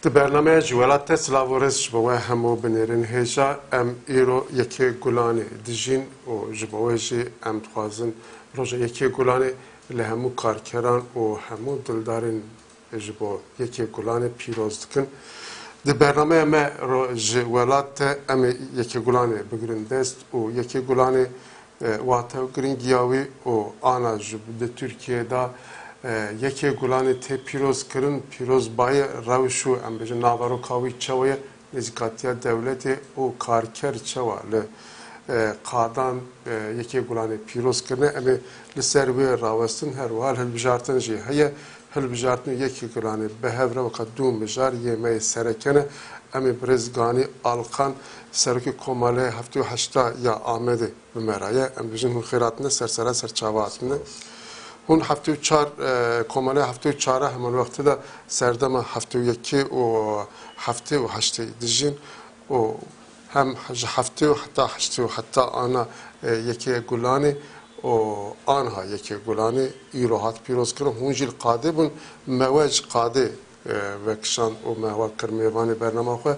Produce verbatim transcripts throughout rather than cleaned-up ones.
Di bernameya Ji Welat Te silav û rêz ji bo we hemû binêrin hêja. Em îro yekê Gulanê dijîn û ji bo wê jî em dixwazin roja yekê Gulanê li hemû karkeran û hemû dildarên ji bo yekê Gulanê pîroz dikin. Di bernameya me ro-, Ji Welat Te em ê yekê Gulanê bigirin dest û yekê Gulanê e, wate û girîngiya wî û ana ji di Tirkiyê de, e, yekê Gulanê tê pîrozkirin, pîrozbayê rewş û, em bêjin, naveroka wî çawa ye, nêzîkatiya dewletê û karker çawa li, e, qadan, e, yekê Gulanê pîroz kirine. Em ê li ser wê rawestin, her wiha hilbijartin jî heye. Hilbijartinê yekê Gulanê bi hev re weka du mijar yê me yê sereke ne. Em ê birêz Ganî Alkan, serokê Komelê heftê û heşta ya Amedê bi me re ye. Em dibêjin hûn xêr hatine, ser sera ser çava hatine. Hûn heftê û çar, e, Komelê heftê û çar e, heman wextê de serdema heftê û yekê û heftê û heştê dijîn û hem ji heftê û heta heştê û heta ana, e, yekê Gulanê û anha yekê Gulanê îro hat pîrozkirin. Hûn jî li qadê bûn, me we ji qadê e, vekişand û me hewa kir mêvanê bernama xwe.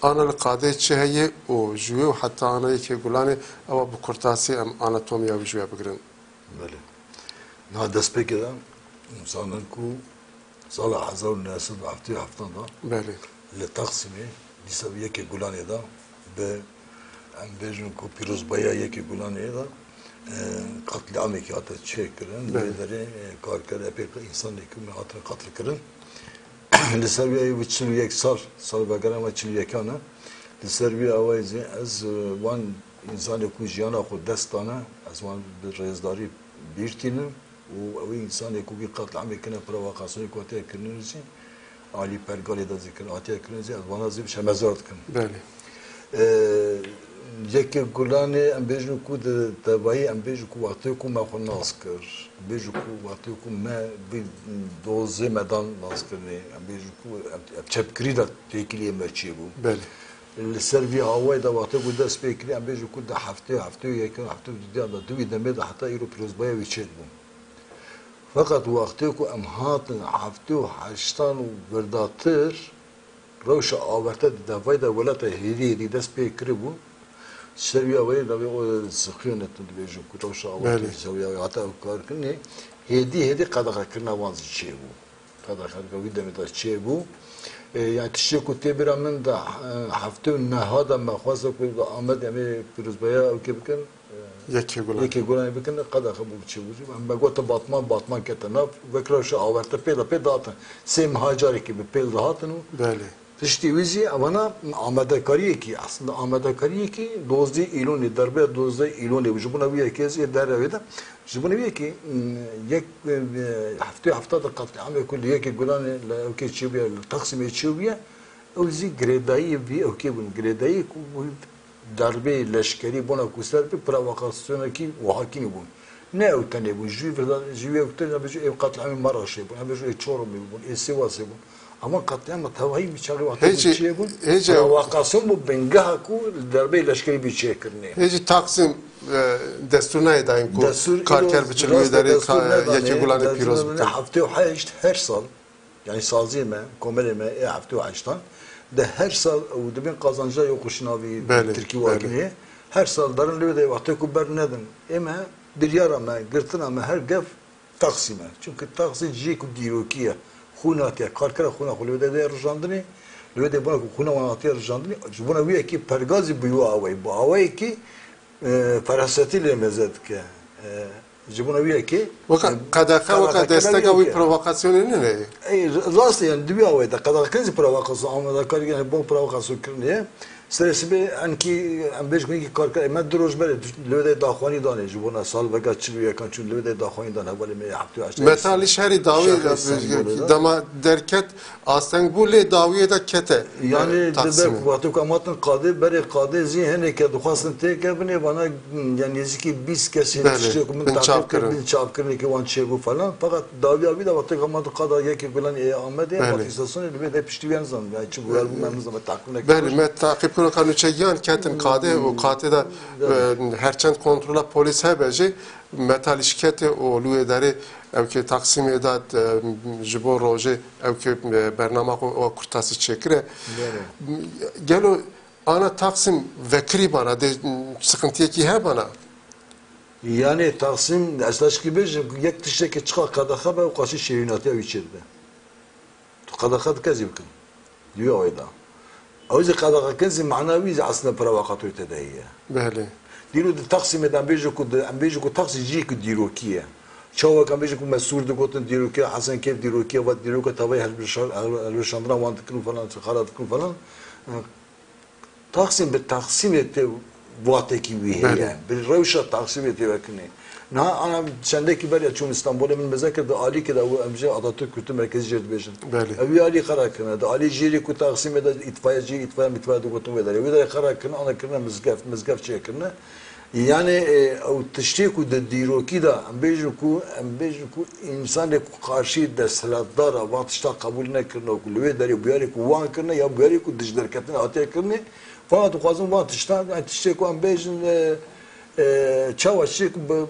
Ana li qadê çi heye û ji wê û heta ana yekê Gulanê, ewa bi kurtasî em anatomiya wî ji we bigirin. Belê. Niha destpêkê de, em zanin ku sala hezar û neh sed û heftê û heft de Belê. li Taksimê, dîsa yekê Gulanê de bi, em bêjin ku pîrozbahiya yekê Gulanê de, e, qetlîamekî hate çêkirin. Belê. Lê derê, e, karker epey însanekî me hatin qetlkirin. Li ser wî ew çil û yek sal, salvegera me çil û yekan e. Li ser wî awayî zî ez, e, wan însanê ku jiyana xwe dest dane, ez wan bi rêzdarî bîr tînim û ew însanê ku wî qetlîamê kirine, provokasiyonê ku hatiye kirinê jî alî pergalê de zî kirin, hatiye kirin jî, ez wana zî şemezar dikim. Belê. E, Yekê Gulanê em bêjin ku di tevayî em bêjin ku wextê ku me xwe nas kir, em bêjin ku wextê ku me bi dozê me dan naskirinê, em bêjin ku ev, ev çepkirî de têkiliyê me çêbû. Belê. Li ser vî awayî de wextê ku dest pê kirî, em bêjin ku di heftê, heftê û yek, heftê û du de, di wî demê de heta îro pîrozbaya wî çêdibû. Feqet wextê ku em hatin heftê û heştan û berdatir, rewşa awarte di devayî de welata hêdî hêdî dest pê kiribû. Ji ser wî awayî de vê o sixiyo ne tu dibêjin ku rewşa awarte Belê. ji ser wî awayî hata ew kar kirinê, hêdî hêdî qedexekirina wan zî çêbû. Qedexekirina wî demê de çêbû. E, yani tiştê ku tê bîra min de, e, heftê û neha de me xwest ku li Amedê em ê pîrozbaya ew kê bikin. Yekê Gulanê. Yekê Gulanê bikin, qedexe bû çi bû. Em me got, Batman, Batman kete nav, wek rewşa awarte pê de pê dihatin. Sê meha carekê bi pêl dihatin û Belê. Piştî wî jî evana amadekariyekî, aslında amadekariyekî dozdeh Îlonê, derbeya dozdeh Îlonê bû. Ji bona wî yekê jî derevê de, ji bona wî yekê, mm, yek, e, heftê heft de qetlîamê ku li Yekê Gulanê li ewkê çêbûye, li Taksimê çêbûye, ew jî girêdayî vî ewkê bûn. Girêdayî ku Darbeyê leşkerî bona ku ser bi provokasyonekî wiha kînî bûn. Ne ew tenê bûn. Ji wî vir de, ji wî ew tenê bêjin ê qetlîamê Maraşê bûn, em bêjin ê Çorumê bûn, ê Sîwasê bûn. Ama qetlîama tevahî wî çaxê wextê Hêjî, bûn çiyê bûn. hêjî Provokasyon bû bingeha ku li derbeyê leşkerî bî çêkirinê. Hêjî Taksim, e, destûr nayê dayîn ku Destûr karker îro bi çilûyê rast e, derê destûr ka-, nedane, Yekê Gulanê destûr pîroz nedane, bikin. Heftê û heşt her sal. Yani saziyê me, komelê me ê heftê û heştan de her sal û dibên qazanca yoxuşnavî Belê, Tirkî belê. Wakinê, her sal derin li wê de wextê ku ber nedin. Ê me, biryara me, girtina me her gef Taksîm e. Çunke Taksî cihê ku dîrokî ye. Xûn hatiye, karkera xûna xwe li wê de daye rijandinê, li wê de bona ku xûna wan hatiye rijandinê, ji bona wî yekê pergazî bi wî awayî, bi awayekî e, ferasetî lê meze dike. E, ji bona wî yekê, Weka em, qedexe, weka qedexe kirina wî desteka wî yekê. Provokasyonê nîne. Ey, r-, rast e, yani, di wî awayî de qedexekirin jî provokasyon, amadekarî, yani, bo provokasyon kirinê ye. Serê sibê, enkî, em bêjin ku enkî karker, em du roj berê, li wê de daxuyanî danê, ji bona salvega çil û yekan, çûn li wê de daxuyanî dan, hevalê me yê heftê û heşt Metalî şerî dawî şerê sembolê de. Dema derket, Asteng bû lê dawiyê de kete, Yani e, dibe Taksimê. Ku wextê ku em hatin qadê, berê qadê zî hineke dixwastin têkevin, ê vana, hmm, yani nêzîkî bîst kesên Belê, tiştê ku min binçav taqîb kir, kirin. Binçavkirinekî wan çêbû falan. Feqet dawiya wî de wextê ku em hatin qada Yekê Gulanê ê Amedê, Belê. Manîfestasyonê li wê de piştî wî em zanin. Yani çi bûyar bû me em nizam, me taqîb nekirin. Belê, me taqîb kirin ka nûçegiyan ketin qadê û qatê de, Belê. E, her çend kontrola polîs hebe jî, metalî şikete û li wê derê Ew ke Taksimê de, e, ji bo rojê, ew ke, e, bernama xwe, o kurtasî çêkire. Belê. Gelo ana Taksim vekirî bana, dê sıkıntıyekî hebana? Yani Taksim, ez taşkî bêjim, yek tiştekî çiqa qedexe be, ew qasî şêwînatiya wî çêdibe. Tu qedexe dike zî bikin. Di wî awê de. Ew zî qedexe kin zî mana wî zî aslında pira weqatû tê de heye. Belê. Dîro di Taksimê de em bêjin ku di, em bêjin ku Taksim cihê ku dîrokî ye. Çawa ku em bêjin ku Mesûr digotin dîrokî, Hesen Keyf dîrokî ye, va dîroka tavayê hilbirşa-, hil-, hilbirşandina wan dikin û falan, xera dikin û falan. Taksim bi Taksimê tê watekî wî heye. Belê. Bi rewşa Taksimê tê vekirinê. Niha ana çendekî berê çûm Stenbolê min meze kir, di alîkê de ew em jê Atatürk Kültür Merkezi jê dibêjin. Belê. Ew wî alî xera kirine. Di alî jêrê ku Taksimê de îtfayecî, îtfaye mîtfaye digotin wê derê. Wê derê xera kirine, ana kirine mizgeft, mizgeft çêkirine. Yani, e, ew tiştê ku di dîrokî de, em bêjin ku, em bêjin ku însanê ku qarşî desthilatdar e, van tişta qebûl nekirine ku li wê derê bûyerê ku wan kirine ya bûyerê ku dijderketin hatiye kirinê, fana dixwazin van tişta, yani tiştê ku em bêjin, e, e, çawa tiştê ku bi,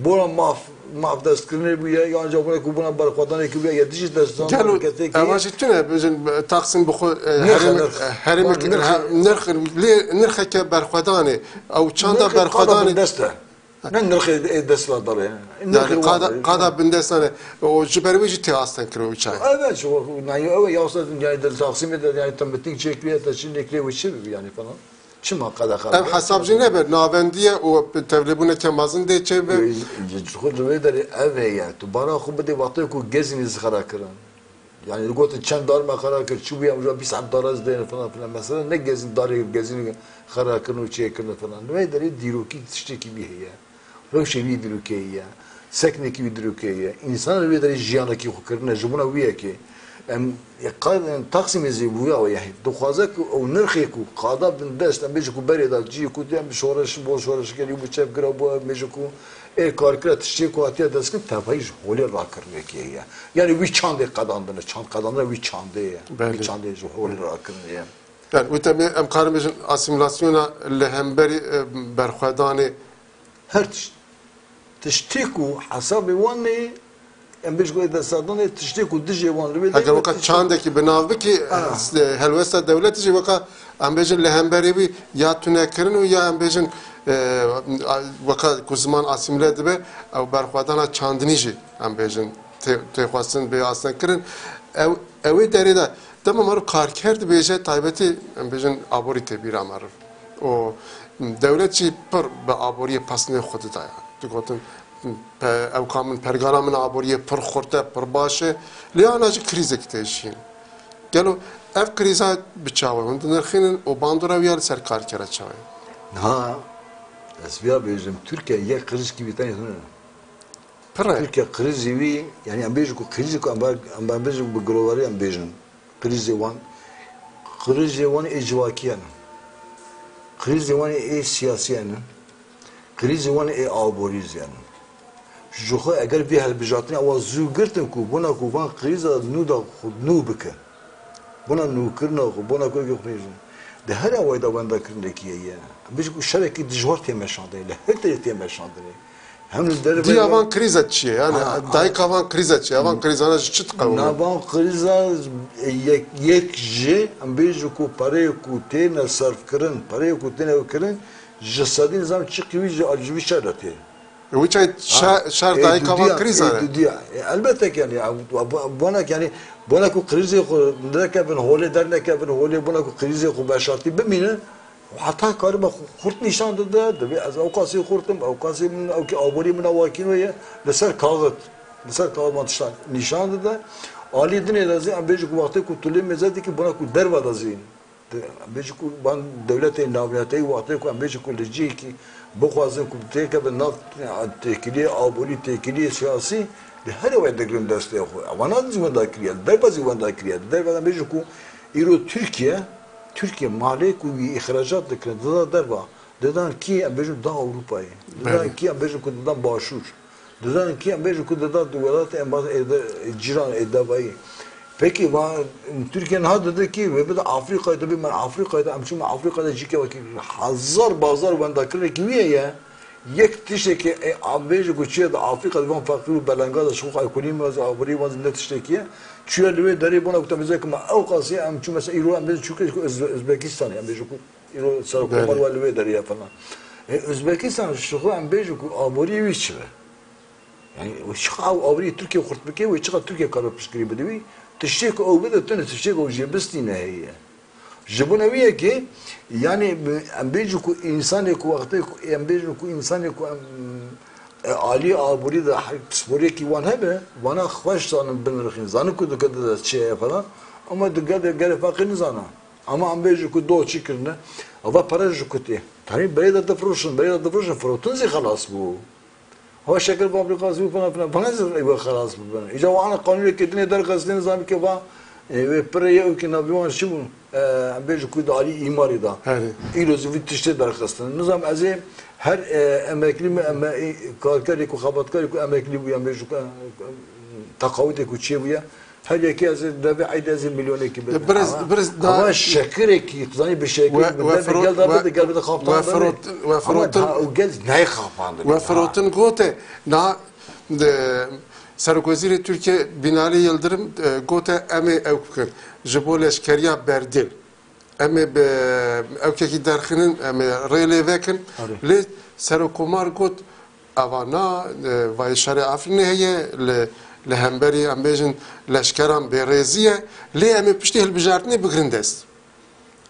bona maf, maf destkirinê bûye, yan ca bona ku bona berxwedanê ku bûye, ya dijî destan Gelo, hareketê ki eva jî tune, bêjin, Taksim bi xwe, e, Nirxe, herêmek, nirxe. herêmek, Nirxe. ha, nirx, lê nirxeke berxwedanê, ew çanda Nirxê qada berxwedanê. bindest e. Ne nirxê ê desthilatdar e. Yani Nirxê wan qada, e. qada bindestane, o ji ber wê jî tê astengkirin û çay. Evet, şu, yani, ew ya, yani, Taksimê de, yani, te miting çêkiriye, te çi nekiriye, wê çi bibi, yani, falan. Çima qada qada Ev hesab jî nebe, navendiye û tevlêbûneke mezin dê çêbe. Xwe di vê derê ev heye. Tu bara xwe bidê wextê ku Gezînî zixera kirin. Yani gotin çend dar me xera kir, çi bûye, em ji bîst heb dar ez dêne falan filan. Mesela ne Gezîn darê Gezînî xera kirin û çêkirin falan. Li vê derê dîrokî tiştekî wî heye. Rewşê wî dîrokê ye. Seknekî wî dîrokê ye. Însan li vê derê jiyanekî xwe kirine, ji bona wî yekê. Em, e, qa-, em, Taksimê zî bûya we, yani, dixwaze ku ew nirxê ku qada bindest, em bêjin ku berê de cihê ku em şoreş, bol şoreşgerî bû çepgire bû, em bêjin ku ê karkira tiştê ku hatiye destkirin, tevayî ji holê rakirinekê ye. Yani wî çandê qedandine, çand qedandine wî çandê ye. Belê. Wî çandê ji holê rakirinê ye. Yani, wê temê em karin bêjin asîmîlasyona li hemberî, e, berxwedanê Her tişt. Tiştê ku hesabê wan ê, em bêjin ku ê desthilatdanê, tiştê ku dijê wan li vê Heger derê weka tişt- çandekî bi nav bikî, Ha. s-, helwesta dewletê jî weka em bêjin li hemberî wî ya tunekirin û ya em bêjin, e, a-, weka ku ziman asîmîle dibe, ew berxwedana çandinî jî em bêjin tê-, tê xwestin bê astengkirin. Ew, ew ê derê de dema meriv karker dibêje, taybetî em bêjin aborî tê bîra meriv. û dewlet jî pir bi aboriyê pesnê xwe didaya. Digotin, pe-, ew ka min pergala min aboriyê pir xurt e, pir baş e. Lê ana jî krîzek tê jiyîn. Gelo ev krîza bi çawa hûn dinirxînin û bandora wî ya li ser karkera çawa ye? Niha ez vêya bêjim, Tirkiye yek krîzkî wî tenê tune. Pir e. Tirkiye krîzê wî, yani em bêjin ku krîzê ku em ba-, em ba-, em bêjin bi globalî em bêjin. Krîzê wan, krîzê wan ê civakî ye ne. Krîzê wan ê siyasî ye ne. Krîzê wan ê aborî zî ye ne. Ji xwe eger vê hilbijartinê ewa zû girtin ku bona ku van krîza nû da xwe nû bike. Bona nûkirina xwe, bona ku êkê xwe nêjin. Di her awayê de wendakirinekî heye. Em bêjin ku şerekî dijwar tê meşandinê, li her derê tê meşandinê. Hem li derve Diya van krîza çi ye? Yani Ha, dayika van krîza çi ye? Van krîzana ji çi diqewime? Navan krîza yek, yek ji, em bêjin ku pereyê ku têne serfkirin, pereyê ku têne kirin, ji sedî nizam çi qîwî ji alcivî şer de tê. Wî çay şer, şer dayika van krîza ne? Ê, dudiya. E, elbette ki yani, ya, bu, bu, bona ki yani, bona ku krîzê xwe nekevin holê, dernekevin holê, bona ku krîzê xwe veşartî bimînin, Heta karibe xwe xurt nîşan dide, dibê ez ewqasî xurt im, ewqasî min, ewkî aborî min a wakîno ye, li ser kaxit, li ser kaxit van tiştan nîşan dide. Alî dinê de zî em bêjin ku wextê ku tu lê mêze dikî, bona ku derve de zî, em bêjin ku van dewletê navneteyî wextê ku em bêjin ku li cihekî bixwazin ku têkevin nav têkiliyê aborî, têkiliyê siyasî, li her wê digrin destê xwe. Ewana zî wenda kiriye, li derve zî wenda kiriye. Li derve de em bêjin ku îro Tirkiye, Tirkiye malê ku wî îxracat dikirin, dida derva. Didan kî em bêjin da Ewropayê. Didan Belê. kî em bêjin ku didan Başûr. Didan kî em bêjin ku didan di welatê em ba-, ê de, cîran ê devayî. Pekî va Tirkiye niha dide kî wê bide Afrîkayê, dibê me Afrîkayê de, em çûme Afrîkayê de cîkê wekî hezar bazar wendakirinekî wî heye. Yek tiştekî, e, em bêjin ku çûye di Afrîka, di van feqîr û belenga de, şixûx ekonomî wan, aborî wan ne tiştekî ye. Çûye li wê derê bona ku te bêje ku me ew qasî em çû mesela îro em bêjin çûke ku Özbe-, Özbekistanê, em bêjin ku îro serokkomar Belê. Wa li wê derê ye falan. E, Özbekistan şixwe em bêjin ku aborî wî çi be? Yani çiqa ew aborî Tirkiye xurt bike wê çiqa Tirkiye kare piştgirî bide wî? Tiştê ku ew bide tune, tiştê ku ew jê bistîne heye. Ji bona wî yekê, yani, em bêjin ku însanê ku wextê ku, em bêjin ku însanê ku em, e, alî aborî de he-, pisporiyekî wan hebe, wana xweş zanin binirxîn, zanin ku dike de çi heye falan, ama dike de gelê feqîr nizana. Ama em bêjin ku do çi kirine, ava pere ji ku tê. Tanî berê de difiroşin, berê de difiroşin, firotin zî xelas bû. Ho şekil fabrikası falan filan. Bana zî eve xelas bibin. Îca wana qanûnê kedinê derxistin, nizam ke va, e, wê pire ye û ki navê wan çi bû? E, em bêjin ku di alî îmarê da. Herê. Îro zî vî tiştê derxistin. Nizam ez ê her, e, emeklî mi, eme-, e, karkerê ku xebatkarê ku emeklî bûye, em bêjin ku, e, teqawitê ku çêbûye, her yekê ez ê devê eydê ez ê milyonekî bidim. Ya, birez, Ama, birez ama da şekirekî, zanî bi şekir, Ve, bi ve devê firot-, gel da ve, bide, gel bide xaptan ve da firot-, bide. Ve Ama firotin, daha o gel neyê xapandin ve daha. Firotin gote, na, de, Serokwezîrê Tirkiye Binali Yildirim, e, gote, em ê ew bikin. Ji bo leşkeriya berdêl. Em ê bi ewkekî derxînin, em ê rê lê vekin. Arê. Lê Serokkomar got, ava na, e, vayê şerê Efrînê heye, li, li hemberî, em bêjin, leşkeran bêrêzî ye. Lê em ê piştî hilbijartinê bigirin dest.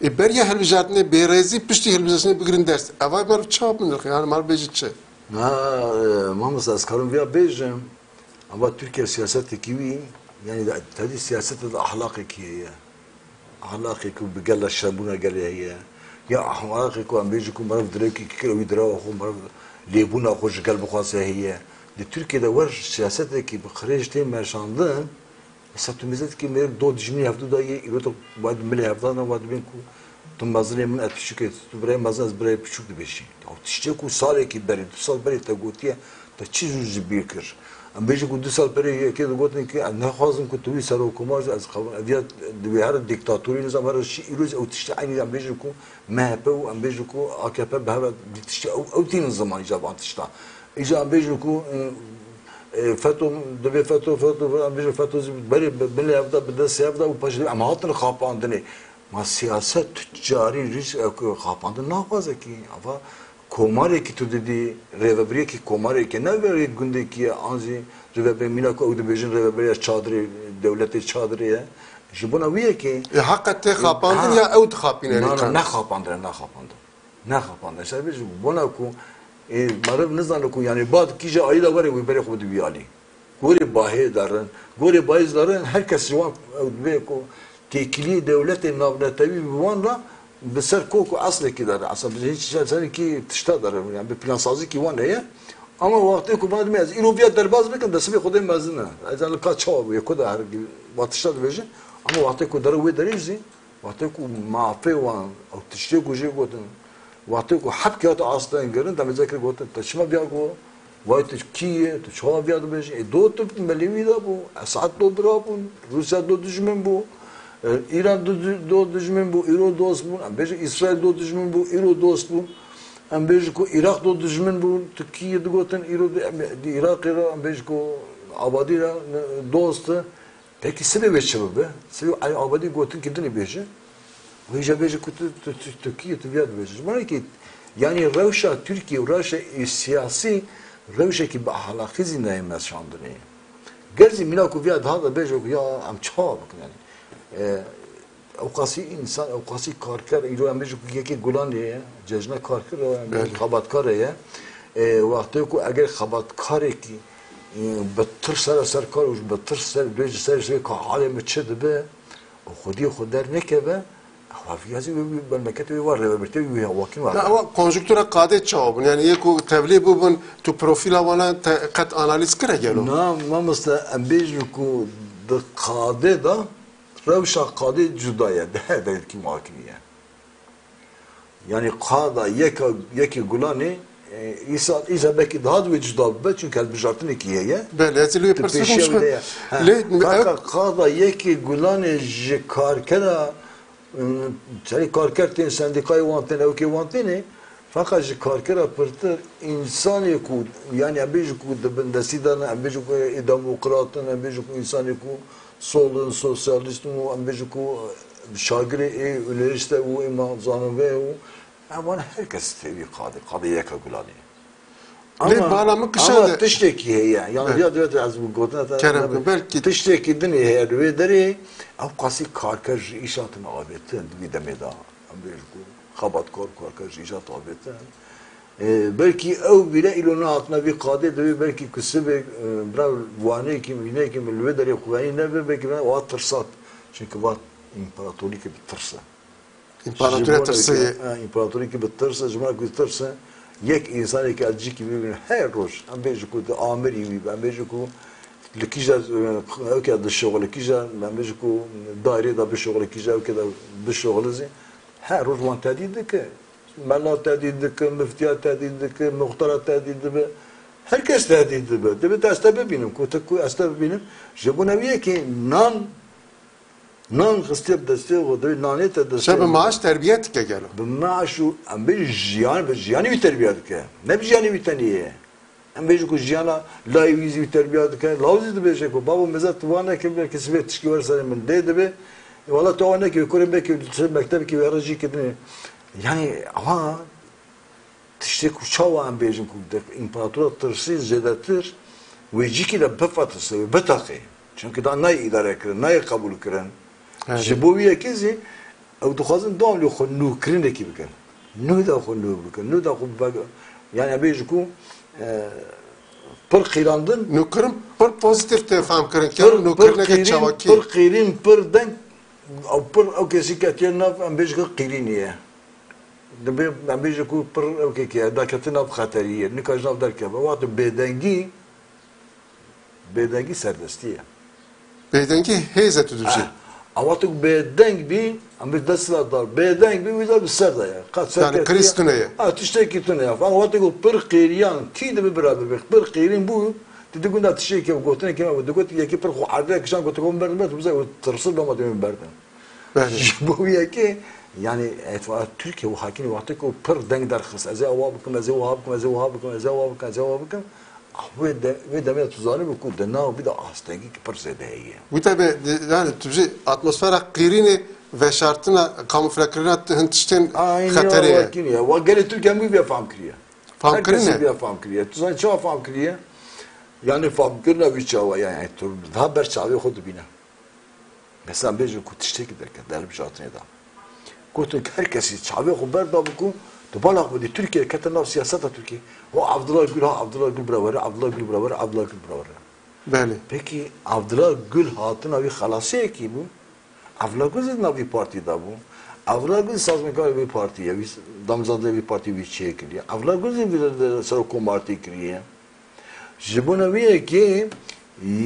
Ê beriya hilbijartinê bêrêzî, piştî hilbijartinê bigirin dest. Eva meriv çawa binirxî? Yani meriv bêjî çi? Na, e, mamosta, ez karim viya bêjim. Ama Tirkiye siyasetekî wî, yani de, tevî siyasete de ahlaqekî heye. Ahlaqê ku bi gel re şerbûna gelê heye. Ya ahlaqê ku em bêjin ku meriv direvkî kir, wî direva xwe meriv lêbûna xwe ji gel bixwaze heye. Di Tirkiye de wer siyasetekî bi qirêj tê meşandin, mesela tu mêze dikî mêrik do dijminî hevdû da yê, îro tu wad milê hevda ne, wad bên ku tu mezinê min ez piçûkê, tu birayê mezin ez birayê piçûk dibêjî. Ew tiştê ku salekî berê, du sal berê te gotiye, te çi jû ji bîr kir? Em bêjin ku du sal berê yekê digotin ki ez nexwazim ku tu wî serokkomar, ez qebûl, ev ya di wê here dîktatorî nizam here şî, îro jî ew tiştê eynî em bêjin ku M H P û em bêjin ku A K P bi hev re dî tiştê ew, ew tînin ziman îca van tişta. Îca em bêjin ku, e, e, feto, divê feto, feto, em bêjin feto zî berê bi, bilê hevda, bi destê hevda û paşê em hatin xapandinê. Ma siyaset tu carî rîs, e, ku xapandin naxwaze kî. Ava komarekî tu didî, rêvebiriyekî komarekî, ne berê gundekî ye, an zî rêvebirê mîna ku ew dibêjin rêveberiya çadirê, dewletê çadirê ye. Ji bona wî yekê, E, heqet tê xapandin ha, ya ew dixapîne na, na, nîkan? Ne xapandin, ne xapandin. Ne xapandin. Ser bêjin bona ku, e, meriv nizane ku, yani, bad kîje alî de were wî berê xwe bide wî alî. Gorê bahê darin. Gorê bahê darin, her kes ji wan, ew, divê ku têkiliyê dewletê navnetewî bi wan re bi ser kok û eslekî darin. Aslında bi hiç ser-, serkî tişta darin. Yani bi plansazîkî wan heye. Ama wextê ku van dibê ez îro viya derbaz bikim, destê Xwedê mezin e. Ez yani ka çawa bûye, ku da her va tişta dibêje. Ama wextê ku dere wê derê jî, wextê ku mafê wan, ew tiştê ku jê gotin, wextê ku hepkê hate astengkirin, demê zekir gotin, te çima viya ku, vay tu kî yê, tu çawa viya dibêjî? Ê do tu melê wî de bû, Esad do bira bûn, Rûsya do dijmin bû, e, Îran do, do dijmin bû, îro dost bûn, em bêjin Îsraîl do dijmin bû, îro dost bûn, em bêjin ku Îraq do dijmin bûn, tu kî yê digotin, îro di, em, di Îraqê re, em bêjin ku abadî re, e, dost e. Peki sibê wê çi bibe? Sibê Elî Abadî gotin ki dinê bêje. Wê jî bêje ku tu, tu, tu, tu kî yê, tu viya dibêje. Ji bo nekî, yanî rewşa Tirkiye û rewşa ê siyasî rewşekî bi ahlaqî zî neyê meşandinê. Ger zî mîna ku viya daha da bêje ku ya em çawa bikin yanî. E, ew qasî însan, ew qasî karker, îro em bêjin ku yekê gulanê ye, cejna karker e, em bêjin Belê. Xebatkar e ye. E, wextê ku eger xebatkarekî, e, bi tirs here ser kar û bi tirs ser, bêjî ser, ser ka halê min çi dibe, û xwediyê xwe dernekeve, ewa viya zî wê, wê memleketê wê wa rêvebirtê wê hewakîn wa. Ya, ewa konjuktura qadê çawa bûn? Yani yê ku tevlî bûbûn, tu profîla wana te qet analîz kire gelo? Na, mamoste, em bêjin ku di qadê de rewşa qadê cuda ye, di her devekî muhakimî ye. Yani qada yeka, yekê gulanê, e, îsa, îsa belkî daha divê cuda bibe, çünkü hilbijartinekî heye. Belê, ez ê li wê Tu pirsî pêşiya xwe wî de ye. Ha. Lê Fakat ew qada yekê gulanê ji karkera, ım, serê karker tên, sendîkayê wan tên, ewkê wan têne, Feqet ji karkera pirtir, însanê ku, yanî em bêjin ku di bindestî de ne, em bêjin ku ê demokrat in, em bêjin ku însanê ku sol in, sosyalîst in û em bêjin ku şagirê ê unîversîte û ê ma-, zanove û evan her kes tê wî qadê, qadê yeka Gulanê. Lê Ama, bala min kişand ama e. Tiştekî heye, yani Evet. ya divêt ez bi gotina te Kerem nebi. Belkî tiştekî din ê heye li wê derê, ew qasî karker ji îşa tine avêtin di vî demê de. Em bêjin ku xebatkar, karker ji îşa tavêtin. E, belkî ew bîre îlo nehatine vî qadê, divê belkî ku sibê, e, bira waneyekî, wîneyekî min li wê derê xuyanî nebe, belkî bira wa tirsat. Çünkü va împaratorîkê bi tirs e. Împaratoriya Ji bo tirsê neke, ye. Ha, împaratorîkê bi tirs e, ji bo ku tirs e, yek însanekî ez cîkî bibînim her roj. Em bêjin ku di amirî wî be, em bêjin ku li kîja, e, ewke dişoxile, kîja, em bêjin ku dairê de bişoxile, kîja ewke de bişoxile zî, her roj wan tedît dike. Mela tedît dike, miftiya tedît dike, muxtara tedît dibe. Her kes tedît dibe. Divê te ez te bibînim, ku te ku ez te bibînim. Ji bo ne wî yekê nan, nan xistiye bi destê xwe, divê nanê te destê Şe bi xwe. Maaş terbiye dike gelo. Bi maaş û em bêjin jiyan, bi jiyanê wî terbiye dike. Ne bi jiyanê wî tenê ye. Em bêjin ku jiyana layê wî zî wî terbiya dike. Law zî dibêje ku babo mezat tu wan nekir, belkî sibê tişkî wer serê min lê dibe. E, wala tu wan nekir, kurê belkî li ser mektebekî wê re jî kirinê. Yani ama tiştê ku çawa em bêjin ku de împaratora tirsî zêdetir wê cîkî de bifatirse, wê bitaqê. Çünkü da nayê îdare kirin, nayê qebûl kirin. Evet. Ji bo wî yekê zî Ew dixwazin dewam li xwe nûkirinekî bikin. Nû da xwe nû bikin. Nû da xwe bag-, yani em bêjin ku, e, pir qîrandin. Nûkirin pir pozitif tê fam kirin. Pir, Kero pir nûkirineke qîrîn, çawakî. Pir qîrîn, pir deng, ew pir, ew kesî ketiye nav, em bêjin ku qîrînî ye. Dibê, em bêjin ku pir ew kekî ye, daketin nav xeterî ye. Nikaj nav derkeve. Wextê bêdengî, Bêdengî serdestî ye. Bêdengî hêz e tu dibêjî. Ah, ama tu bêdeng bî, em bê desthilatdar bêdeng bî, wî de bi ser de ye. Qet ser Yani ketiye. Krîz tune ye. Ha, tiştekî tune ye. Ama wextê ku pir qêriyan, kî dibe biraber be, pir qêrîn bû, tu digunda tiştekî gotinekî me, digot yekî pir xwe erdê kişan, gotin ku min berdin, tu bize tirsir doma tu min berdin. Belê. Ji bo wî yekê, yani, etwa Tirkiye û hakimî wextê ku pir deng derxist, ez ê awa bikim, ez ê wiha bikim, ez ê wiha bikim, ez ê awa bikim, ez ê awa bikim, ah, wê de-, wê demê tu zanîbû ku di nav bî de astengî ki pir zêde heye. Wî te be, de-, yani, tu jî atmosfera qîrînê veşartina, kamuflekirina ti-, hin tiştên Aynî xeterê ye. Wekî ye. Wa gelê Tirkiye min vê fam kiriye. Fam Her kesî kirine? Vê fam kiriye. Tu zanî çawa fam kiriye? Yani fam kirina wî çawa, yani, tu daha ber çavê xwe dibîne. Mesela bêjin ku tiştekî derket, der hilbijartinê de. Gotin ku her kesî çavê xwe berda bû ku tu bala xwe dî Tirkiye kete nav siyaseta Tirkiye. O Abdullah Gül ha, Abdullah Gül bira were, Abdullah Gül bira were, Abdullah Gül bira were. Belê. Peki Abdullah Gül hatina wî xelasiyekî bû? Abdullah Gül zî nav vî partî de bû. Abdullah Gül sazmenkarê vî partî ye, wî damzadê vî partî wî çêkiriye. Abdullah Gül zî vî de serokkomartî kiriye. Ji bona wî yekê,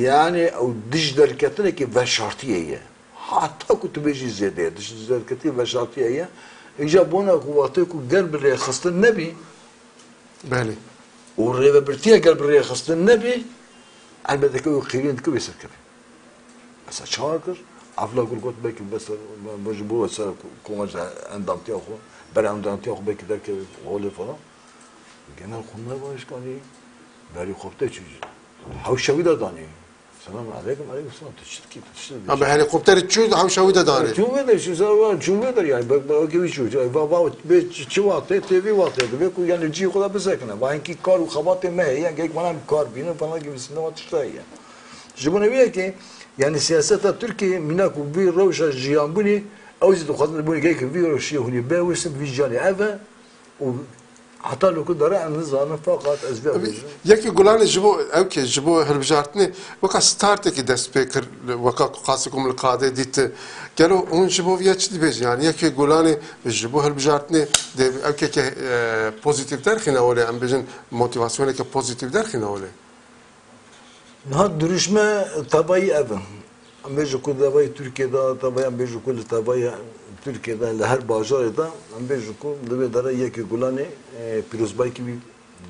yani ew dij derketinekî veşartiyê ye. Hata ku tu bêjî zêde ye, dij derketinê veşartiyê ye. Îca bona ku wextê ku gel bi rêxistin nebî, Belê. Û rêvebirtiye gel bi rêxistin nebî, elbette ku ew qîrîn dike wê serkeve. Mesela çawa kir? Abdullah Gül got, belkî bes, ji bo ser komanca endamtiya xwe, ber endamtiya xwe belkî derkeve holê falan. Genel Kurmay Başkanı, berî xwe te çû. Hewşa wî de danî. Selamun aleyküm, aleyküm selam. Tu çi dikî, tu çi dikî? Ama helikopterê çû, hewşa wî de danî. Çû vê de, çû ser, çû vê de yani. Bak, bak, ki çû. Bak, bak, bê çi, çi wextê, tê vî wextê. Dibê ku yani cî xwe de bisekine. Ba hinkî kar û xebatê me heye, yani gerek bana kar bîne, falan gibi sinema tişta heye. Ji bo ne wê ki, yani siyaseta Tirkiye, mîna ku vî rewşa jiyanbûnê, ew jî dixwazin bûnê gerek vî rewşê hûnê be, wê sib vî jiyanê ev e. Û heta li ku dere em nizanin, feqat ez vê Tabii, bêjim. Yekî Gulanê ji bo, ew ki, ji bo hilbijartinê weka startekî dest pê kir, weka ku qasî ku min li qadê dît. Gelo hûn ji bo viya çi dibêjin? Yani Yekî Gulanê ji bo hilbijartinê dê ew ki, ki, e, pozîtîf derxîne holê, em bêjin motivasyoneke pozîtîf derxîne holê. Niha duruşme tevayî ev in. Em bêjin ku tevayî Tirkiye de, tevayî em bêjin ku li tevayî Tirkiye de, li her bajarê de, em bêjin ku li vê derê Yekê Gulanê, e, pîrozbayîkî wî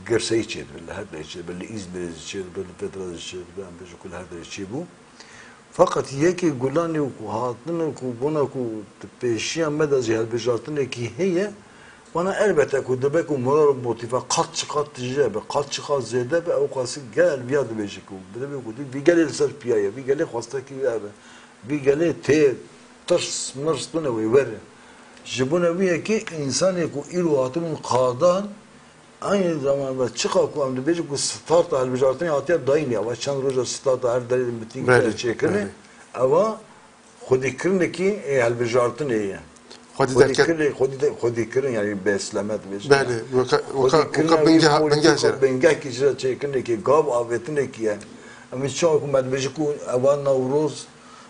girseyî çêdibe, li her derê çêdibe, li Îzmîrê zî çêdibe, li Fethiya zî çêdibe, em bêjin ku li her derê çêbû. Feqet Yekê Gulanê ku hatine ku bona ku di pêşiya me de jî hilbijartinekî heye, Bana elbette ku dibe ku moral û motive qat çiqas tije be, qat çiqas zêde be, ew qasî gel viya dibêje ku, dibe ku vî gelê li ser piya ye, vî gelê xwestekî wî ev e, vî gelê tê tirs mirs tune wê were. Ji bona wî yekê însanê ku îro hatibûn qadan, aynî zamanda çiqa ku em dibêjin ku starta hilbijartinê hatiye dayîn ya, va çend roja starta her derê mitîng Belê, çêkirine, belê. Ewa xwedîkirinekî ê hilbijartinê ye. Xwedî derket. Xwedîkirin, xwedî de, xwedîkirin, yanî besleme dibêjin. Belê, weka, weka, weka Xwedîkirina wî bingeh, polîtîk bingeh jî. Bingehkî jî çêkirinekî, gav avêtinekî ye. Em ê çawa ku me dibêjin ku eva Newroz,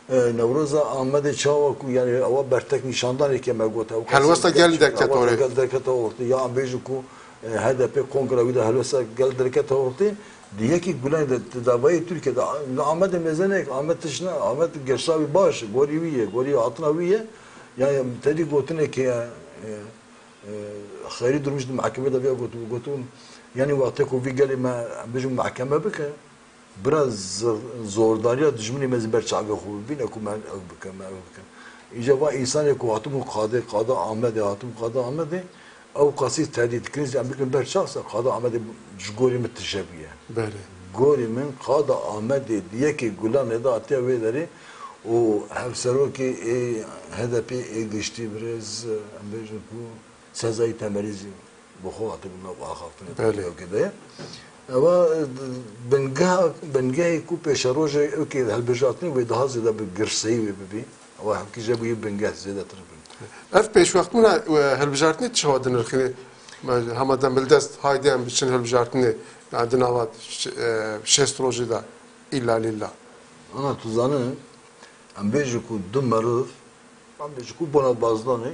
e, Newroza Amedê çawa ku, yanî ewa bertek nîşandanekê me got, ew Helwesta gel derket orê. Gel derket ortê. Ya em bêjin ku, e, H D P kongra wî de helwesta gel derket ortê. Di yekî gulan de, di davayê Tirkiye de, li Amedê mêzenek, Amed tişt ne, Amed gersa wî baş, gorî wî ye, gorî hatina wî ye. Yani tedî gotinekê, e, e, xeyrî durmuş di mahkeme de viya gotu, gotu, yani wextê ku vî gelê me, em bêjin mahkeme bike, biraz zor-, zordariya dijminê me zî ber çavê xwe bibîne ku me ew bikin, me ew bikin. Îca va însanê ku hatibû qadê, qada Amedê, hatibû qada Amedê, ew qasî tedî dikirin, zî em bikin ber çav ser, qada Amedê ji gorî min tije bûye. Belê. Gorî min qada Amedê di yekê gulanê de hatiye wê derê û hevserokê ê H D P ê giştî birêz, em bêjin ku Sezayî Temerî zî bi xwe hatibû nav axaftinê Belê. Tirkiyê de ye. Ewa, e, bingeha, bingehê ku pêşerojê ewkê hilbijartinê wê daha zêde bi girseyî wê bibî. Ewa hevkî je bûyî bingeh zêdetir bin. Ev pêşwextbûna, e, hilbijartinê çawa dinirxîne? Me hema dem bildest, haydi em biçin hilbijartinê, yani di nava ş-, e, şêst rojê de îlla lîlla. Ana tu zanî, em bêjin ku du meriv, em bêjin ku bona bazdanê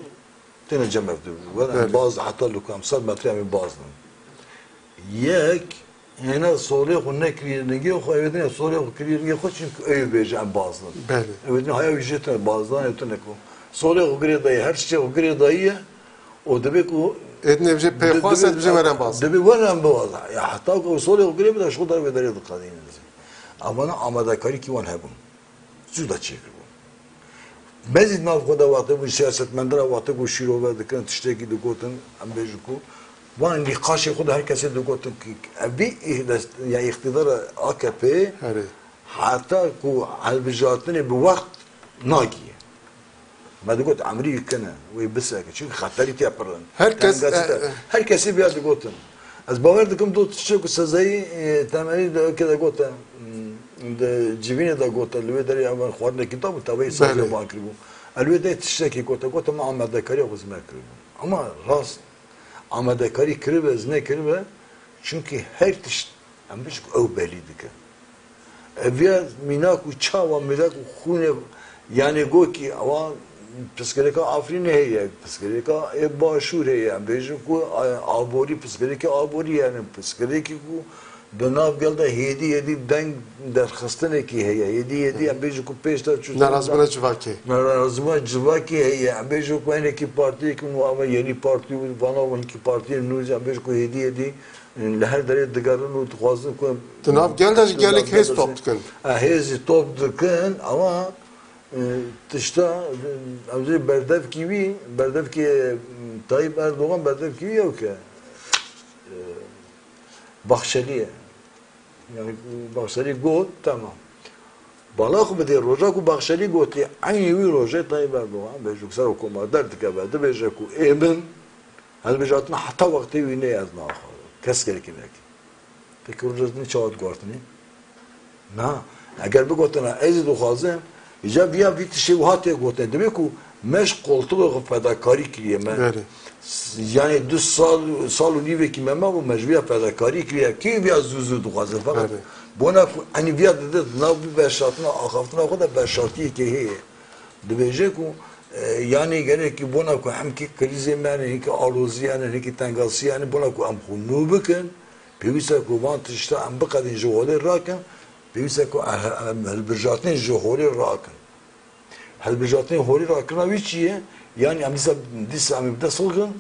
têne cem ev du. Wer em Belê. Baz heta li ku em sed metre em ê bazdin. Yek, hêne solê xwe nekirî ringê xwe, ew ê dinê solê xwe kirî ringê xwe, çimkî ew ê bêje em bazdin. Belê. Ew ê dinê haya wî jê tune bazdan, ew tune ku solê xwe girê dayî, her tiştê xwe girê dayî ye û dibê ku Ê dinê bije di-, pêxwas e, dibê, dibije were em bazdin. Dibê were em biwazin. Ya heta ku ew solê xwe girê bide, ji xwe dar wê derê diqedînin zî. Evana amadekarî kî wan hebûn. Cuda çêkiribûn. Me zî nav xwe de wextê bûn siyasetmendira wextê ku şîrove dikirin, tiştekî digotin, em bêjin ku van nîqaşê xwe de her kesê digotin ku ev vî îh-, dest-, ya îqtîdara A K P Herê. heta ku hilbijartinê bi wext nagiye. Me digot, emrî kin e, wê biseke. Çimkî xeterî tê pir in. Her kes, Tengasî e, te-, e. Her kesî viya digotin. Ez bawer dikim, do tiştê ku Sezayî, e, Temerî de, ke de gote, hmm, di civînê de gote, li wê derê ev xwarinekî da bû, tevayî sazê Belê. Wan kiribû. Ez li wê derê tiştekî gote, gote, me amadekariya xwe zî me kiribû. Ama rast, amadekarî kiribe, ez nekiribe, çimkî her tişt Em bêjin ku ew belî dike. Ev ya mînak û çawa mînak û xûnê, yanî gokî ewa pirsgirêka Afrînê heye, pirsgirêka ê Başûr heye. Em bêjin ku, e, aborî, pirsgirêkê aborî, yanî pirsgirêkî ku di nav gel de hêdî hêdî deng derxistinekî heye. Hêdî hêdî em bêjin ku pêş de çû Nerazbûna civakê. Nerazbûna civakê heye. Em bêjin ku hinekî partiyekî nû ava yenî partî û vana hinekî partiyên nû jî em bêjin ku hêdî hêdî Li her derê digerin û dixwazin ku Di nav gel de jî gelek hêz top dikin. E, hêzî top dikin, ama, e, tişta, e, em dibêjin berdevkî wî, berdevkê, e, Tayyip Erdogan berdevkî wî ew ke, e, Baxçelî ye. Yani Baxçelî got, tamam. Bala xwe bidê roja ku Baxçelî gotî, eynî wî rojê Tayyip Erdogan bêjûk ser û komarder dikeve, dibêje ku ê min Hilbijartina heta wextê wî nê ez naxwazim. Kes gelekî neke. Peki roja din çawa diguhertinî? Na. Eger bigotina ez ê dixwazim, îca viya vî tiştê wiha tê gotin. Dibê ku me ji qoltuxê xwe fedakarî kiriye me. Belê. S-, yani du sal, sal û nîvekî me mabû, me ji viya fedakarî kiriye. Kî viya zû zû dixwaze? Feqet Belê. bona ku enî viya dide di nav vî veşartina, axaftina xwe de veşartiyekê heye. Dibêje ku, e, yanî gerekî bona ku hemkî krîzê me hene, hinekî alozî hene, hinekî tengasî hene, bona ku em xwe nû bikin, pêwîst e ku van tişta em biqedin ji holê rakin, pêwîst e ku em, em hilbijartinê ji holê rakin. Hilbijartinê holê rakirina wî çi ye? Yanî em dîsa, dîsa em ê bi dest xwe girin,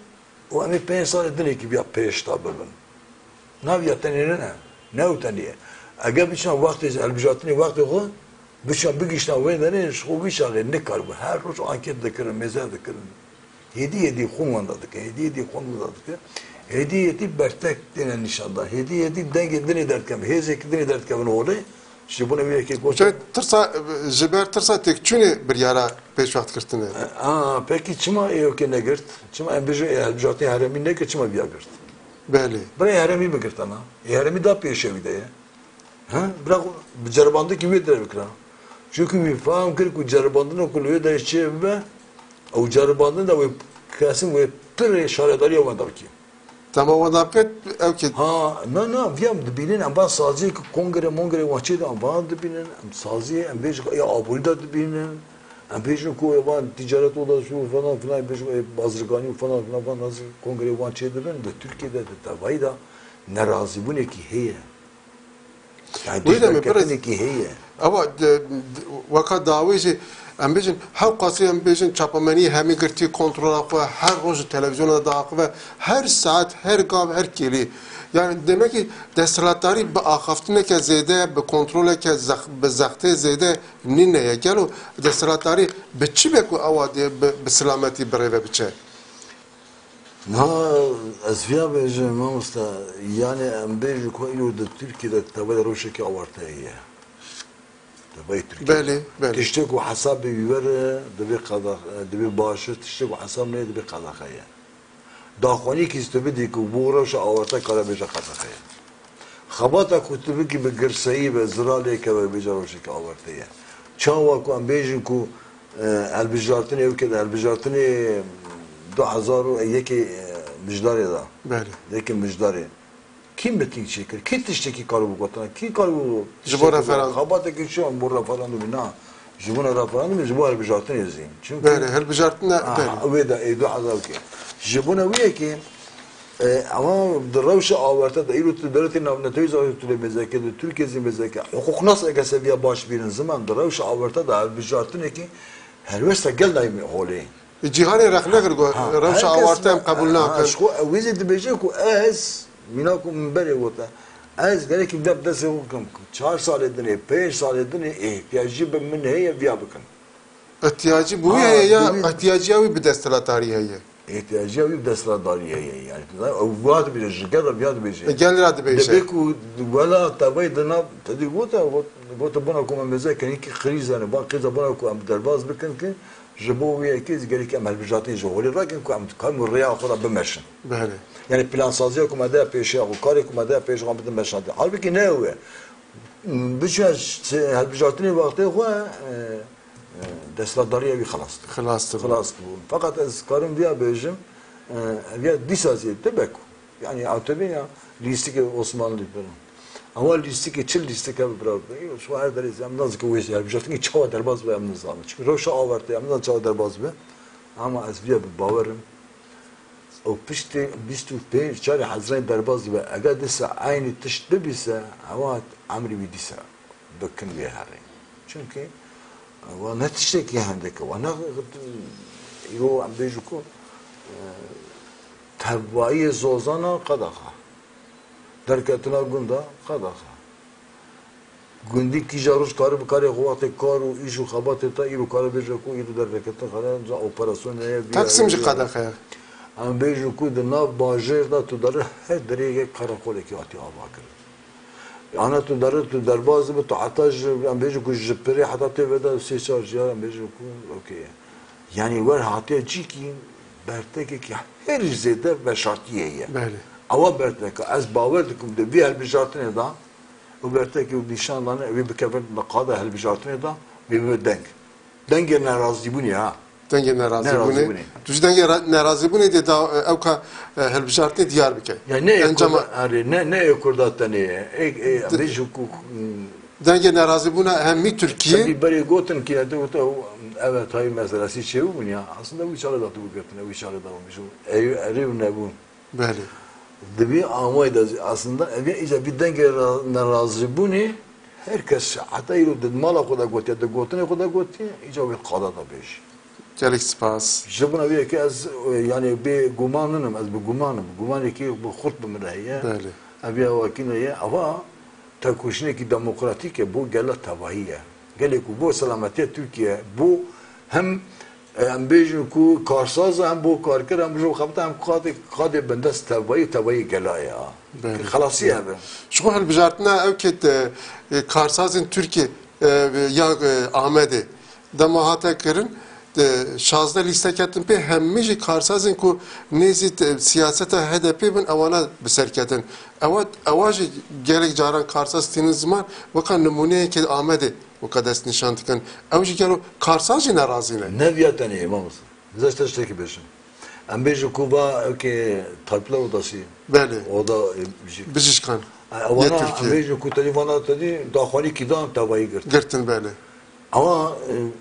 û em ê pênc salê dinekî viya pêş de bibin. Nav ya tenê ne, ne ew tenê ye. Eger biçin wextê hilbijartinê wextê xwe, biçin bigihiştin wê derê, ji xwe wî çaxê nikaribûn. Her roj anket dikirin, mêze dikirin. Hêdî hêdî xûn wenda dike, hêdî hêdî xûn wenda dike. Hêdî hêdî bertek têne nîşan dan. Hêdî hêdî dengê dinê derdikevin, hêzekî dinê derdikevin holê. Ji bona wî yekê goşt. Çend tirsa, ji ber tirsa têkçûnê biryara pêşwext girtine. A, pekî çima ê wekê negirt? Çima em bêjin ê hilbijartinê herêmî nekir, çima viya girt? Belê. Birayê herêmî bigirtana. Ê herêmî da pêşe wî de ye. He? Bira xwe bi ceribandinekî wê direvkira. Çunku wî fehm kir ku ceribandina ku li wê de çê bibe, ew ceribandin de wê kesin wê pirê şaredariya wenda bikî. Dema wenda bike, ew ki Ha, na, na, viya em dibînin, em van saziyê ku kongre mongre wan çê de em van dibînin, em saziyê, em bêjin ku ya aborî de dibînin, em bêjin ku van ticaret oda şu falan filan, em bêjin ku bazirganî û falan filan van nasıl kongre wan çê dibin, di Tirkiye de, di tevayî de nerazîbûnekî heye. Yani Wê demê, biraz derketinekî heye. Ewa, de, de, weka dawê jî, em bêjin, hewqasî em bêjin, çapemenî hemî girtî kontrola xwe, her roj televizyona diaxive, her saet, her gav, her kêlî. Yani demek ki desthilatdarî bi axaftineke zêde, bi kontroleke zex-, bi zextê zêde nîne ye. Gelo desthilatdarî bi çi be ku ewa dê bi, bi silametî bi rê ve biçe? Niha ez viya bêjim, mamoste, yani em bêjin ku îro di Tirkiye de tevayê rewşekî awarte heye. Tevayê Tirkiye. Belê, belê. Tiştê ku hesabê wî were, divê qada-, divê baş e, tiştê ku hesab neyê, divê qedexe ye. Daxwanîkî tu bidî ku bo rewşa awarte kare bêje qedexe ye. Xebata ku tu bikî bi girseyî ve, zira lê keve bêje rewşeke awarte ye. Çawa ku em bêjin ku, e, hilbijartinê, ew ke di hilbijartinê du hezar û yekê, e, Mijdarê de. Belê. Yekê Mijdarê. Kî mitîng çêkir? Kî tiştekî karibû gotina? Kî karibû Ji bo tiştekî referandum. Xebatekî çi bo referandumê? Na. Ji bona referandumê, ji bo hilbijartinê zî. Çimkî Belê, hilbijartin de, Aha, belê. Wê de ê du hezar kê. Ji bona wê yekê, e, ama di rewşa awarte de, îro tu dewletê navnetewî zî tu lê mêzeke, di Tirkiye zî mêzeke. Hiqûqnas eke seviya baş bînin ziman, di rewşa awarte de hilbijartinekî helwesta gel nayê holê. Cîhanê rexne kir ku Ha, rewşa her kes awarte em qebûl ha, nakin. Ji xwe ew wê zî dibêje ku ez, mîna ku min berê gote, ez gerekî vê bi destê xwe bikim. Çar salê dinê, pênc salê dinê ihtiyacî bi min heye viya bikin. Ihtiyacî bi wî Ha, heye ya bi wî ihtiyacî ya wî bi desthilatdarî heye? Îhtiyacî ya wî bi desthilatdarî heye. Yani, ew wiha dibêje, ji gel re viya dibêje. E, gel re dibêje. Dibê ku wela tevayî di nav, te dî gote, got, gote bona ku me mêze kirin ki krîz hene, van krîza bona ku em derbas bikin ki, Ji bo wê yekê zî gerek em hilbijartinê ji holê rakin ku em dikarin wê rêya xwe de bimeşin. Belê. Yani plansaziya ku me de pêşiya xwe, karê ku me de pêşiya xwe bidin meşandin. Halbûkî ne ew e. Biçûn hilbijartinê wextê xwe, e, e, desthilatdariya wî xilas dibû. Xilas dibû. Xilas dibû. Feqet ez karim viya bêjim, e, ev ya dîsa zî dibe ku. Yani, ew tevî ya lîstikê Osmanlî birin. Ama lîstikê çi lîstik hebe bira? Ji her derê em nazikin wê jî hilbijartinê çawa derbas be em nizanin. Çünkü rewşa awarte em nizanin çawa derbas be. Ama ez viya bi bawer im. Ew piştê bîst û pênc çarê Hezirayê derbas dibe. Eger dîsa eynî tişt bibîse, ewa emrî wî dîsa bikin wê herê. Çünkü wa ne tiştekî hindek e, wa ne îro em bêjin ku, e, tevayiyê zozana qedexe. Derketina gunda qedexe. Gundî kîja roj kare bi karê xwe wextê kar û îş û xebatê te îro kare bêje ku îro derketin xare, za operasyon heye, vî Taksim heye, jî vî heye. Qedexe ye. Em bêjin ku di nav bajêr de tu dere her derê yek qereqolekî hatî ava kirin. Ana tu dere, tu derbas dibe, tu heta ji, em bêjin ku ji pirê heta tê veda sê çar jiyar, em bêjin ku okey. Yani wer hatiye cîkî bertekekî her zêde veşartî heye. Belê. Ewa berteke, ez bawer dikim di vî hilbijartinê de, û bertekî û nîşan dane, ew ê bikevin niqada hilbijartinê de, wê bibe deng. Dengê nerazîbûnê ha. Dengê nerazîbûnê. Nerazîbûnê. Tu ji dengê ra-, nerazîbûnê dê da, e, ew ka, e, hilbijartinê diyar bike. Ya ne ê Encama Kurda-, erê, ne, ne ê Kurda tenê ye. Ê, ê, De-, bêjin ku, hmm, Dengê nerazîbûna hemî Tirkiye. Tabii berê gotin ki, ya, de, de, evet, hayır meselesi çêbûn ya. Aslında wî çare da tu bigirtin, wî çare da bûn. Erê, erê nebûn. Belê. Di vî ameyê de zî aslında ev ya îca vî dengê ra-, nerazîbûnê her kes heta îro di mala xwe de gotiye, di gotinê xwe de gotiye, îca wê qada da bêjî. Gelek spas. Ji bona vê yekê ez, e, yani bê guman ninim, ez bi guman im. Gumanekî bi xurt bi min re heye. Belê. Ev ya wekî ne ye. Ava tekoşînekî demokratîk e, bo gela tevahî ye. Gelê ku bo selametiya Tirkiye, bo hem, Em bêjin ku karsaz em bo karker, em ji xebita em qadê, qadê bindest tevayî, tevayî gela ye. Belê. Xelasî ev e. Ji xwe hilbijartina ew kê te, e, karsazên Tirkiyê, e, ya, e, Amedê dema hate kirin, e, şazdeh lîste ketin pê, hemî jî karsazên ku nêzî te, siyaseta H D P bin, ewana bi ser ketin. Ewa, ewa jî gelek caran karsaz tînin ziman, weka nimûneyekê Amedê weka dest nîşan dikin. Ew jî gelo karsaz jî nerazî ne. Ne viya tenê, mamoste. Zê ji te tiştekî bêjim. Em bêjin ku va, ewkê, Tayyipler Odası. Belê. Oda, e, bijî-, Bijîşkan. E, ewana, em bêjin ku tenê vana tenê daxwanî kî dan tevayî girtin. Girtin, belê. Ama,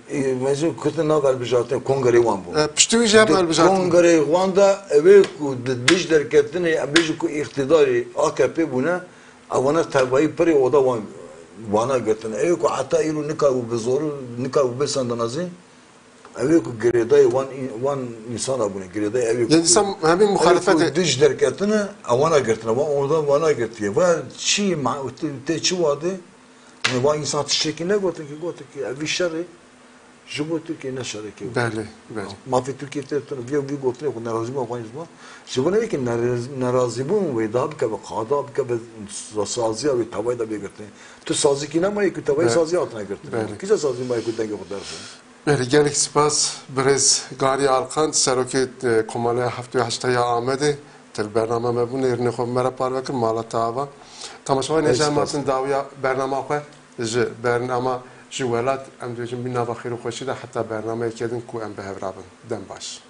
e, e, mezû kutin nav hilbijartin, kongrê wan bû. E, piştî wî jî hep hilbijartin. Kongrê wan de ew ê ku di dij derketinê, em bêjin ku îqtîdarê A K P bûne, ewana tevayî pirê oda wan, wana girtin. Ew ê ku heta îro nikar û bi zor, nikar û bi sendanazî, ew ê ku girêdayê wan, wan însana bûne, girêdayê ew ê ku, Yanî sen hemî ew ê ku muxalefetê dij derketine, ewana girtine, wan orada wana girtiye. Va çi ma-, tê, tê çi wadê? Yanî wan însan tiştekî negotin ki, gotin ki ev vî şerê ji bo Tirkiye ne şerekê. Belê, belê. Mafê Tirkiye tê tune, vî, vî gotinê xwe nerazîbûn xwe ji bo. Ji bo ne ki nerez-, nerazîbûn wê da bikeve, qada bikeve sa-, saziya wê tevayî de bê girtinê. Tu sazîkî nemaye ku tevayî Be-, saziya hatine girtinê. Belê. Kîja sazî maye ku dengê xwe derxin? Belê, gelek spas birêz Garî Alkan, serokê, e, Komaleya Heftê û Heşta ya Amedê, te li bername me bû, nêrînê xwe bi me re parve kir, mala te ava. Temaşevanên hêja em hatin dawiya bernama xwe ji bernama ji welat, em dibêjin bî nava xêr û xweşî de heta bernameyeke din ku em bi hev re bin. Dem baş.